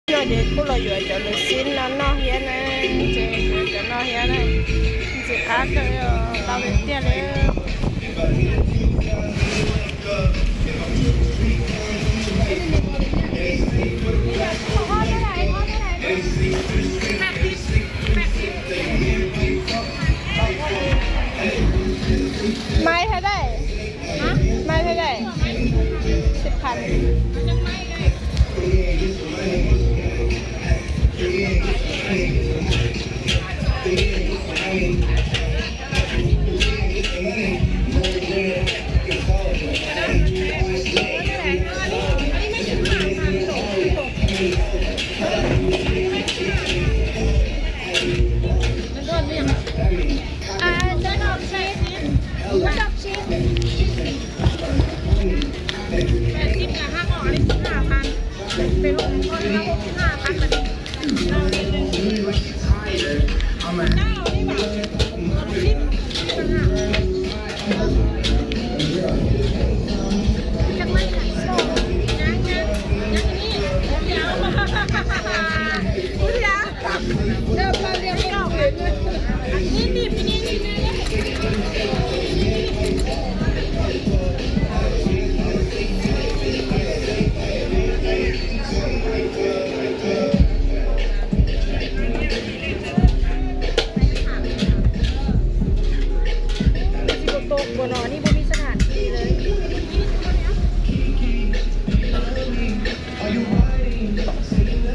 No ces kuj los yuav cov lus xib no noj thiab na, ces yuav cov no thiab na, ntxim qab kawg, tau tiag tiag li. Mai thế này. Hả? Mai thế này. Xếp khăn. À, cho nó một chip. Một chip. Một chip là hai con, anh là hai con, hai con, hai con.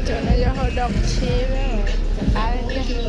Cov no yog hau dog chip, qab tiag.